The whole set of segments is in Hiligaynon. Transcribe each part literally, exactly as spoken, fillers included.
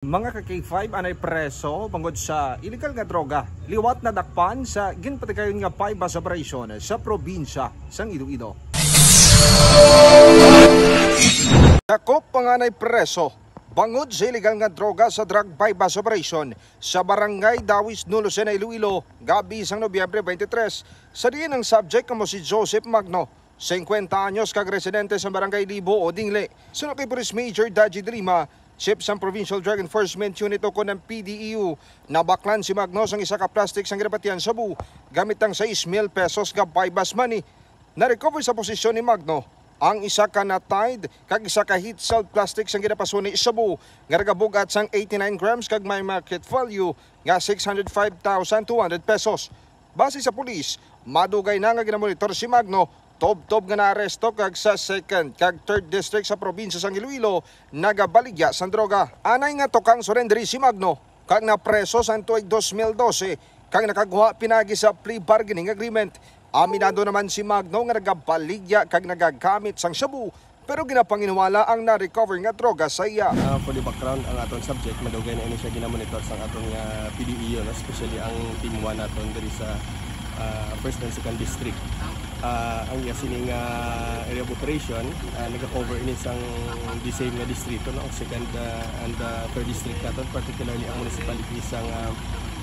Mga ka-K five, anay preso bangod sa iligal nga droga liwat nadakpan sa ginpatigayon nga buy-bust operation sa probinsya sang Iloilo. Dakop ang anay preso bangod sa iligal nga droga sa drug buy-bust operation sa Barangay Dawis, Nulusena, Iloilo, gabi sang Nobyembre twenty-three, sa diin ang subject amo si Joseph Magno, singkwenta anyos, kag residente sa Barangay Libo o Dingle. Suno kay Police Major Daji de Lima, Chief sang Provincial Drug Enforcement Unit o kon ang P D E U, nabaklan si Magno sang isa ka plastic sang ginapatihan shabu gamit ang sais mil pesos nga buy-bust money. Na-recover sa posisyon ni Magno ang isa ka na-tied kag isa ka heat-sealed plastic sang ginapasuni shabu nga nagabug-at sang eighty-nine grams kag may market value nga six hundred five thousand two hundred pesos. Base sa pulis, madugay na nga ginamonitor si Magno, tubtob nga naaresto kag sa second kag third district sa probinsya sang Iloilo nagabaligya sang droga. Anay nga tukang surrenderi si Magno kag napreso sang tuig dos mil dose kag nakagwa pinaagi sa plea bargaining agreement. Aminado naman si Magno nga nagabaligya kag nagagamit sang shabu, pero ginapanginwala ang na-recover nga droga sa iya. Ah, for the background, ang aton subject, madugay na ini siya ginamonitor sang aton nga P D E U, no? Especially ang Team one naton diri sa, ah, first and second district. Ah, ang iya sining, ah, area of operation, ah, nagakover ini sang the same nga distrito, no? Second, ah, and, ah, third district naton, particularly ang municipality sang, ah,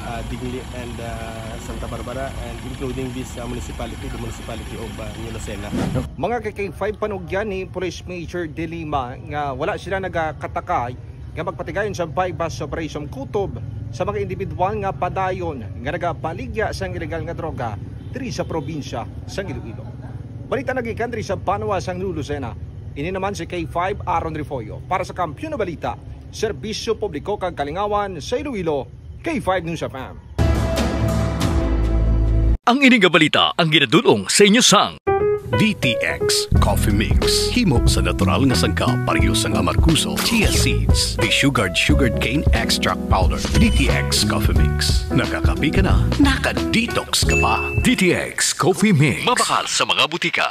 ah, Dingle and, ah, Santa Barbara, and including this, ah, municipality, the municipality of, ah, New Lucena. Mga ka-K five, panugyan ni Police Major De Lima nga wala sila nagakatakay nga magpatigayon sa buy-bust operation kutob sa mga individual nga padayon nga nagabaligya sang iligal nga droga diri sa probinsya sang Iloilo. Balita nagikan diri sa banwa sang New Lucena. Ini naman si K five Aaron Refollo para sa Kampiyon na Balita, Serbisyo Publiko kag Kalingawan sa Iloilo, K five News F M. Ang ini nga balita ang ginadul-ong sa inyo sang D T X Coffee Mix. Himo sa natural nga sangkap, pareho sang amargoso, chia seeds, desugared sugarcane extract powder. D T X Coffee Mix. Nakakape ka na, naka-detox ka pa. D T X Coffee Mix. Mabakal sa mga butika.